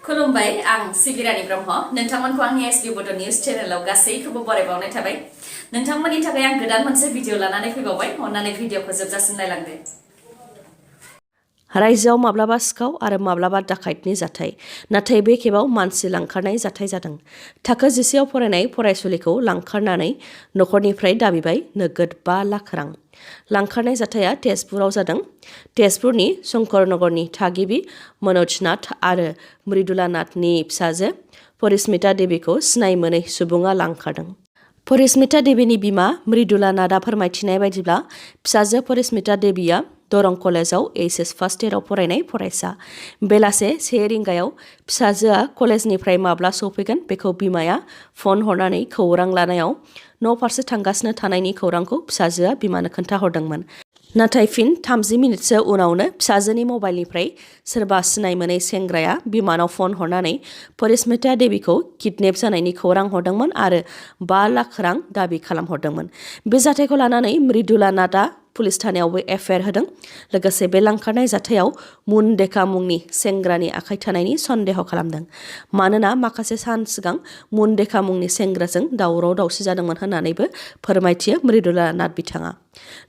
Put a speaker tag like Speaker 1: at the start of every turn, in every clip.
Speaker 1: खुलुमबाय आं सिबिरानि ब्रह्म नोंथांमोनखौ आंनि sbbodonews चेनेलाव गासैखौबो बरायबावनाय थाबाय नोंथांमोननि थाखाय आं गोदान मोनसे भिडिअ लानानै फैबावबाय अन्नानै भिडिअखौ जोबजासिम नायलांदो
Speaker 2: रायजोआव माब्लाबा सिखाव आरो माब्लाबा डाकाइतनि जाथाय नाथाय बे खेबाव मानसि लांखारनाय जाथाय जादों थाखो 10 आव फरायनाय फरायसुलिखौ लांखारनानै नखरनिफ्राय दाबिबाय नोगोद 5 लाख रां लांखारनाय जाथाया तेजपुराव जादों तेजपुरनि शंकरनगरनि थागिबि मनोजनाथ आरो मृदुलानाथनि फिसाजो परिस्मिता देवीखौ सिनाय मोनै सुबुङा लांखारदों परिस्मिता देवीनि बिमा मृदुलानाथआ फोरमायथिनाय बायदिब्ला फिसाजो परिस्मिता देवीया दरं कलेजाव एचएस फार्स्ट इयाराव फरायनाय फरायसा बेलासे 1 रिंगायाव फिसाजोआ कलेजनिफ्राय माब्ला सौफैगोन बेखौ बिमाया फन हरनानै खौरां लानायाव न' फारसे थांगासिनो थानायनि खौरांखौ फिसाजोआ बिमानो खोन्थाहरदोंमोन नाथाय फिन 30 मिनिटसो उनावनो फिसाजोनि मबाइलनिफ्राय सोरबा सिनाय मोनै सेंग्राया बिमानाव फन हरनानै परिस्मिता देवीखौ किडनेप जानायनि खौरां हरदोंमोन आरो 5 लाख रां दाबि खालामहरदोंमोन बे जाथायखौ लानानै मृदुलानाथआ पुलिस थानायावबो एफआइआर होदों लोगोसे बे लांखारनाय जाथायाव मुनदेखा मुंनि सेंग्रानि आखाइ थानायनि सन्देह खालामदों मानोना माखासे सान सिगां मुनदेखा मुंनि सेंग्राजों दावराव दावसि जादोंमोन होननानैबो फोरमायथियो मृदुलानाथ बिथाङा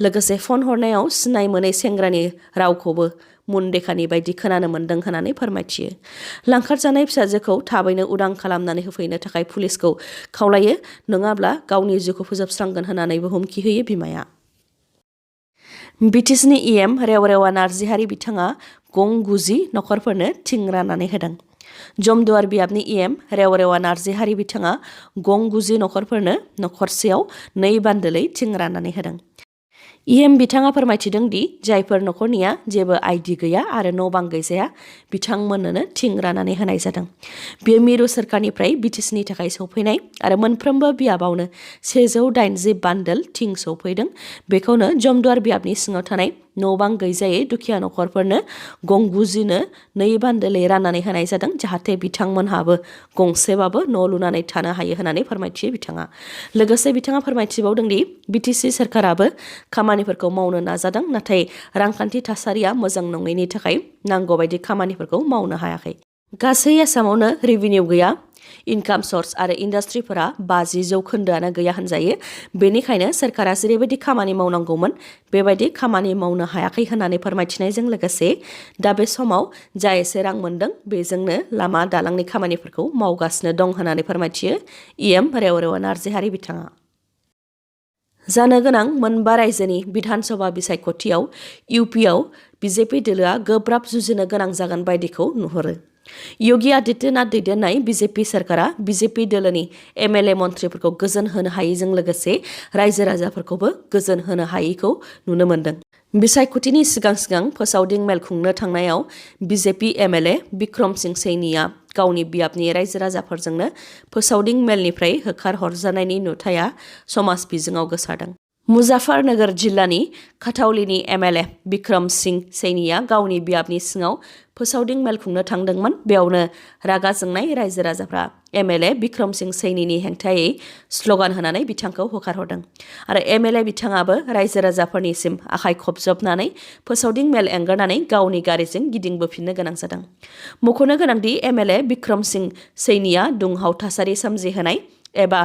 Speaker 2: लोगोसे फन हरनायाव सिनाय मोनै सेंग्रानि रावखौबो मुनदेखानि बायदि खोनानो मोन्दों होननानै फोरमायथियो लांखारजानाय फिसाजोखौ थाबैनो उदां खालामनानै होफैनो थाखाय पुलिसखौ खावलायो नङाब्ला गावनि जिउखौ फोजोबस्रांगोन होननानैबो हुमखि होयो बिमाया BTCनि EM रेवरेवा नार्जिहारि बिथाङा गं 90 नखरफोरनो थिं राननानै होदों जमदुवार बियाबनि EM रेवरेवा नार्जिहारि बिथाङा गं 90 नखरफोरनो नखरसेयाव 2 बान्दोलै थिं राननानै होदों EM बिथाङा फोरमायथिदों दि जायफोर नखरनिया जेबो आइडि गैया आरो न' बां गैजाया बिथांमोननो थिं राननानै होनाय जादों बेयो मिरु सोरखारनिफ्राय BTCनि थाखाय सौफैनाय आरो मोनफ्रोमबो बियाबावनो 180 बान्दोल थिं सौफैदों बेखौनो जमदुवार बियाबनि सिङाव थानाय न' बां गैजायै दुखिया नखरफोरनो गं 90नो 2 बान्दोलै राननानै होनाय जादों जाहाथे बिथांमोनहाबो गंसेबाबो न' लुनानै थानो हायो होननानै फोरमायथियो बिथाङा लोगोसे बिथाङा फोरमायथिबावदों दि BTC सोरखाराबो खामानिफोरखौ मावनो नाजादों नाथाय रांखान्थि थासारिया मोजां नङैनि थाखाय नांगौ बायदि खामानिफोरखौ मावनो हायाखै गासै आसामावनो रेभिनिउ गैया इनकाम सर्स आरो इन्डास्ट्रिफोरा 50% गैया होनजायो बेनिखायनो सोरखारा जेरैबायदि खामानि मावनांगौमोन बेबायदि खामानि मावनो हायाखै होननानै फोरमायथिनायजों लोगोसे दा बे समाव जा एसे रां मोनदों बेजोंनो लामा दालांनि खामानिफोरखौ मावगासिनो दं होननानै फोरमायथियो EM रेवरेवा नार्जिहारि बिथाङा जानो गोनां मोनबा रायजोनि बिधानसभा बिसायख'थियाव UPआव BJP दोलोआ गोब्राब जुजिनो गोनां जागोन बायदिखौ नुहुरो योगी आदित्यनाथ दैदेननाय BJP सोरखारा BJP दोलोनि MLA मन्थ्रिफोरखौ गोजोन होनो हायैजों लोगोसे रायजो राजाफोरखौबो गोजोन होनो हायैखौ नुनो मोन्दों बिसायख'थिनि सिगां फोसावदिं मेल खुंनो थांनायाव BJP MLA बिक्रम सिंह सैनीया गावनि बियाबनि रायजो राजाफोरजोंनो फोसावदिं मेलनिफ्राय होखारहरजानायनि नुथाया समाज बिजोङाव गोसारदों मुजाफ्फरनगर जिल्लानि खाथावलिनि MLA बिक्रम सिंह सैनीया गावनि बियाबनि सिङाव फोसावदिं मेल खुंनो थांदोंमोन बेयावनो रागा जोंनाय रायजो राजाफ्रा MLA बिक्रम सिंह सैनीनि हेंथायै स्लगान होनानै बिथांखौ होखारहरदों आरो MLA बिथाङाबो रायजो राजाफोरनिसिम आखाइ खबजबनानै फोसावदिं मेल एंगारनानै गावनि गारिजों गिदिंबोफिननो गोनां जादों मख'नो गोनांदि MLA बिक्रम सिंह सैनीया दुंहाव थासारि सोमजिहोनाय एबा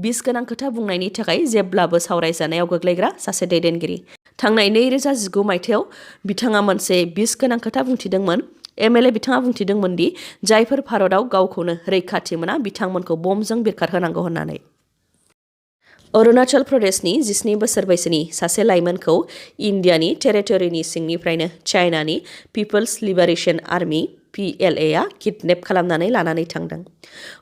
Speaker 2: बिस गोनां खोथा बुंनायनि थाखाय जेब्लाबो सावरायजानायाव गोग्लैग्रा सासे दैदेनगिरि थांनाय 2019 मायथाइयाव बिथाङा मोनसे बिस गोनां खोथा बुंथिदोंमोन MLA बिथाङा बुंथिदोंमोन दि जायफोर भारतआव गावखौनो रैखाथि मोना बिथांमोनखौ बमजों बिरखारहोनांगौ होननानै अरुणाचल प्रदेशनि 17 बोसोर बैसोनि सासे लाइमोनखौ इन्डियानि टेरिटरिनि सिंनिफ्रायनो चाइनानि पिपल्स लिबारेशन आर्मी PLAआ किडनेप खालामनानै लानानै थांदों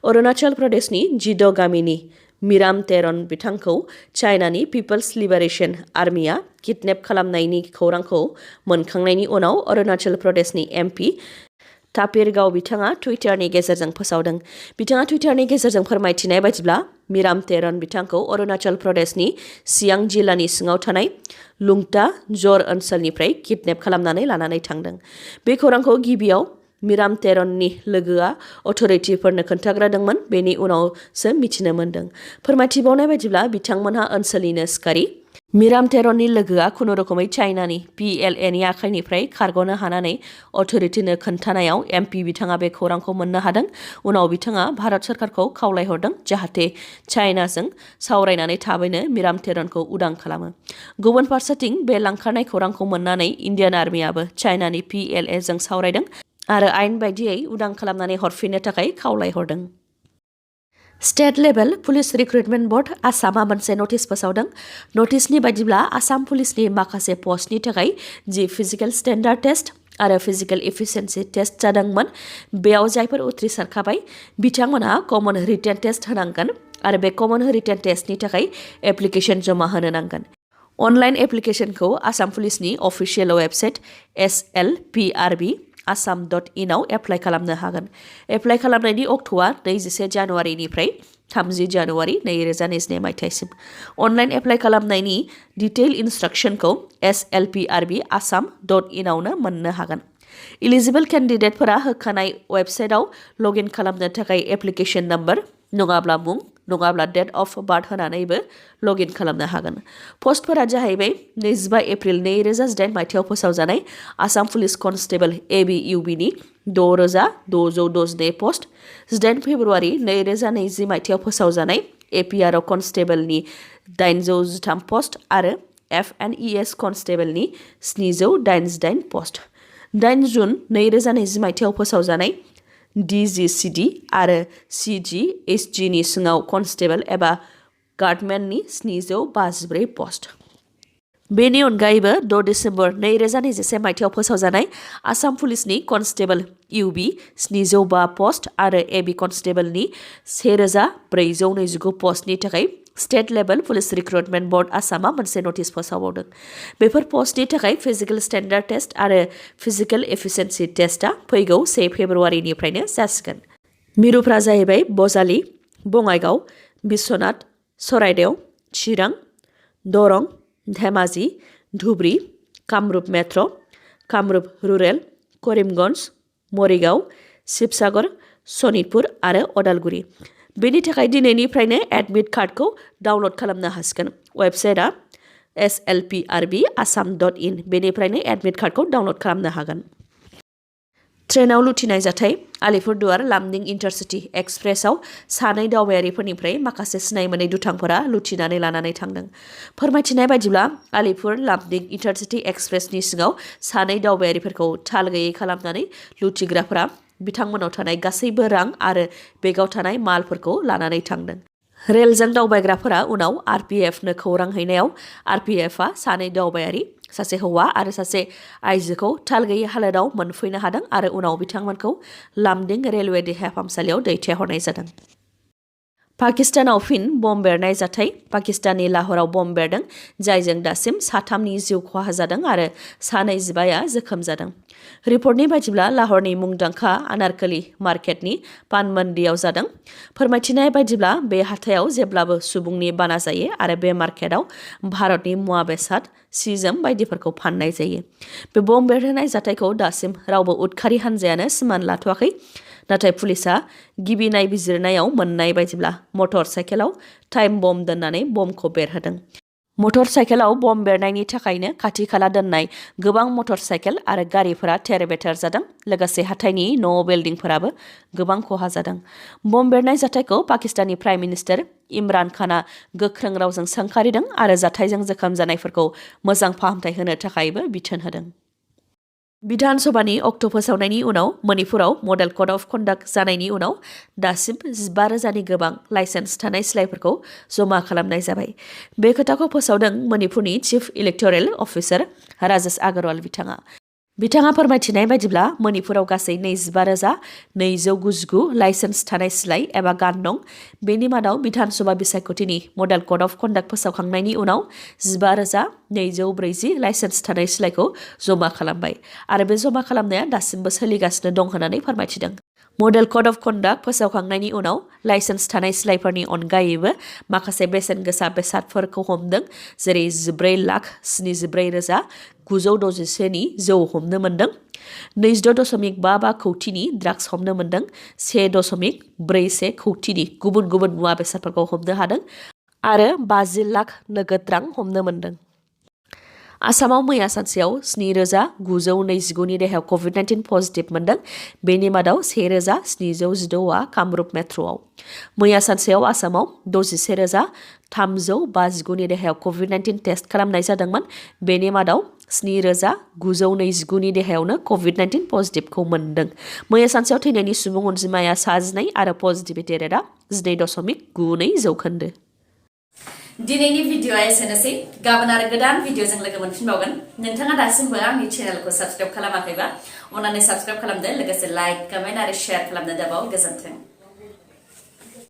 Speaker 2: अरुणाचल प्रदेशनि जिद' गामिनि मिराम तेरन बिथांखौ चाइनानि पिपल्स लिबारेशन आर्मीआ किडनेप खालामनायनि खौरांखौ मोनखांनायनि उनाव अरुणाचल प्रदेशनि MP तापिरगाव बिथाङा टुइटारनि गेजेरजों फोसावदों बिथाङा टुइटारनि गेजेरजों फोरमायथिनाय बायदिब्ला मिराम तेरन बिथांखौ अरुणाचल प्रदेशनि सियांग जिल्लानि सिङाव थानाय लुंगटा जर ओनसोलनिफ्राय किडनेप खालामनानै लानानै थांदों बे खौरांखौ गिबियाव मिराम तेरननि लोगोआ अथ'रिटिफोरनो खोन्थाग्रोदोंमोन बेनि उनावसो मिथिनो मोन्दों फोरमायथिबावनाय बायदिब्ला बिथांमोनहा ओनसोलनिनो सिखारि मिराम टेरननि लोगोआ खुनुरुखुमै चाइनानि PLAनि आखाइनिफ्राय खारग'नो हानानै अथ'रिटिनो खोन्थानायाव MP बिथाङा बे खौरांखौ मोननो हादों। उनाव बिथाङा भारत सरकारखौ खावलायहरदों जाहाथे चाइनाजों सावरायनानै थाबैनो मिराम टेरनखौ उदां खालामो। गुबुन फारसेथिं बे लांखारनाय खौरांखौ मोननानै इन्डियान आर्मियाबो चाइनानि PLAजों सावरायदों आरो आयेन बायदियै उदां खालामनानै हरफिननो थाखाय खावलायहरदों। State level police recruitment board आसामा मोनसे नटिस फोसावदों। नटिसनि बायदिब्ला आसाम पुलिसनि माखासे पस्टनि थाखाय जि फिजिकेल स्टेन्डार्ड टेस्ट आरो फिजिकेल एफिसिएन्सि टेस्ट जादोंमोन बेयाव जायफोर उथ्रिसारखाबाय बिथांमोनहा कमन रिटेन टेस्ट होनांगोन आरो बे कमन रिटेन टेस्टनि थाखाय एप्लिकेशन जमा होनो नांगोन। अनलाइन एप्लिकेशनखौ आसाम पुलिसनि अफिसियेल वेबसाइट SLPRB assam.in आव एप्लाइ खालामनो हागोन। एप्लाइ खालामनायनि अक्ट'आ 21 जानुवारिनिफ्राय 30 जानुवारि 2022 मायथाइसिम। अनलाइन एप्लाइ खालामनायनि डिटेल इनस्ट्राक्शनखौ SLPRB assam.in आवनो मोननो हागोन। इलिजिबल केन्डिडेटफोरा होखानाय वेबसाइटआव लगइन खालामनो थाखाय एप्लिकेशन नम्बर नङाब्ला मुं नङाब्ला डेट अफ बार्थ होनानैबो लगइन खालामनो हागोन। पस्टफोरा जाहैबाय 25 एप्रिल 2018 मायथाइयाव फोसावजानाय आसाम पुलिस कनस्टेबल ABUBनि 6662 पस्ट, 8 फेब्रुवारि 2020 मायथाइयाव फोसावजानाय APRO कनस्टेबलनि 813 पस्ट आरो FNES कनस्टेबलनि 788 पस्ट। 8 जुन 2020 मायथाइयाव फोसावजानाय DGCD आरो CGHGनि सिङाव कनस्टेबल एबा गार्डमेननि 754 पस्ट। बेनि अनगायैबो 6 डिसेम्बर 2021 मायथाइयाव फोसावजानाय आसाम पुलिसनि कनस्टेबल UB 705 पस्ट आरो AB कनस्टेबलनि 1429 पस्टनि थाखाय state level police recruitment board आसामा मोनसे नटिस फोसावदों। बेफोर पस्टनि थाखाय फिजिकेल स्टेन्डार्ड टेस्ट आरो फिजिकेल एफिसिएन्सि टेस्टआ फैगौ 1 फेब्रुवारिनिफ्रायनो जासिगोन। मिरुफ्रा जाहैबाय बजालि, बङाइगाव, बिश्वनाथ, चराइदेव, चिरां, दरं, धेमाजि, धुब्री, कामरुप मेट्र', कामरुप रुरेल, करिमगन्ज, मरिगाव, शिबसागर, सनितपुर आरो अदालगुरि। बेनि थाखाय दिनैनिफ्रायनो एडमिट कार्डखौ डाउनलड खालामनो हासिगोन। वेबसाइटआ SLPRB assam.in बेनिफ्रायनो एडमिट कार्डखौ डाउनलड खालामनो हागोन। ट्रेनाव लुथिनाय जाथाय आलिपुरदुवार लामदिं इन्टारसिटि एक्सप्रेसआव 2 दावबायारिफोरनिफ्राय माखासे सिनाय मोनै दुथांफोरा लुथिनानै लानानै थांदों। फोरमायथिनाय बायदिब्ला आलिपुर लामदिं इन्टारसिटि एक्सप्रेसनि सिङाव 2 दावबायारिफोरखौ थाल गैयै खालामनानै लुथिग्राफोरा बिथांमोनाव थानाय गासैबो रां आरो बेगाव थानाय मालफोरखौ लानानै थांदों। रेलजों दावबायग्राफोरा उनाव RPFनो खौरां हैनायाव RPFआ 2 दावबायारि, सासे हौवा आरो सासे आइजोखौ थाल गैयै हालोदाव मोनफैनो हादों आरो उनाव बिथांमोनखौ लामदिं रेलवे देहा फाहामसालियाव दैथायहरनाय जादों। पाकिस्तानाव फिन बम बेरनाय जाथाय पाकिस्ताननि लाहौराव बम बेरदों जायजों दासिम 3नि जिउ खहा जादों आरो 25 जोखोम जादों। रिपर्टनि बायदिब्ला लाहौरनि मुंदांखा आनारकली मार्केटनि पान मन्डियाव जादों। फोरमायथिनाय बायदिब्ला बे हाथायाव जेब्लाबो सुबुंनि बाना जायो आरो बे मार्केटआव भारतनि मुवा बेसाद, सि-जोम बायदिफोरखौ फाननाय जायो। बे बम बेरहोनाय जाथायखौ दासिम रावबो उदखारि हान्जायानो सिमान लाथ'वाखै। नाथाय पुलिसआ गिबि नायबिजिरनायाव मोननाय बायदिब्ला मटर साइकेलाव टाइम बम दोननानै बमखौ बेरहोदों। मटर साइकेलाव बम बेरनायनि थाखायनो खाथि खाला दोननाय गोबां मटर साइकेल आरो गारिफोरा थेर-बेथेर जादों। लोगोसे हाथाइनि न' बिल्डिंफोराबो गोबां खहा जादों। बम बेरनाय जाथायखौ पाकिस्ताननि प्राइम मिनिस्टार इमरान खानआ गोख्रों रावजों सोंखारिदों आरो जाथायजों जोखोम जानायफोरखौ मोजां फाहामथाय होनो थाखायबो बिथोन होदों। बिधान सभानि अक्ट' फोसावनायनि उनाव मणिपुराव मडेल कड अफ कन्डाक्ट जानायनि उनाव दासिम 15,000नि गोबां लाइसेन्स थानाय सिलाइफोरखौ जमा खालामनाय जाबाय। बे खोथाखौ फोसावदों मणिपुरनि chief electoral officer Rajesh Agarwal बिथाङा। बिथाङा फोरमायथिनाय बायदिब्ला मणिपुराव गासै 25,299 लाइसेन्स थानाय सिलाइ एबा गान दं। बेनि मादाव बिधान सभा बिसायख'थिनि मडेल कड अफ कन्डाक्ट फोसावखांनायनि उनाव 15,240 लाइसेन्स थानाय सिलाइखौ जमा खालामबाय आरो बे जमा खालामनाया दासिमबो सोलिगासिनो दं होननानै फोरमायथिदों। मडेल कड अफ कन्डाक्ट फोसावखांनायनि उनाव लाइसेन्स थानाय सिलाइफोरनि अनगायैबो माखासे बेसेन गोसा बेसादफोरखौ हमदों जेरै 14,74,961 नि जौ हमनो मोन्दों, 26.55 कौटिनि ड्राग्स हमनो मोन्दों, 1.41 कौटिनि गुबुन गुबुन मुवा बेसादफोरखौ हमनो हादों आरो 50 लाख नोगोद रां हमनो मोन्दों। आसामाव मैया सानसेयाव 7,929 नि देहायाव कभिड-19 पजिटिभ मोन्दों। बेनि मादाव 1,716आ कामरुप मेट्र'आव। मैया सानसेयाव आसामाव 61,352 नि देहायाव कभिड-19 टेस्ट खालामनाय जादोंमोन। बेनि मादाव 7,929 नि देहायावनो कभिड-19 पजिटिभखौ मोन्दों। मैया सानसेयाव थैनायनि सुबुं अनजिमाया 12 आरो पजिटिभिटि रेटआ 12.92%।
Speaker 1: दिनैनि भिडिअ'आ एसेनोसै। गाबोन आरो गोदान भिडिअ'जों लोगो मोनफिनबावगोन। नोंथाङा दासिमबो आंनि चेनेलखौ साबस्क्राइब खालामाखैबा अन्नानै साबस्क्राइब खालामदो, लोगोसे लाइक, कमेन्ट आरो शेयार खालामनो दाबाव। गोजोन्थों।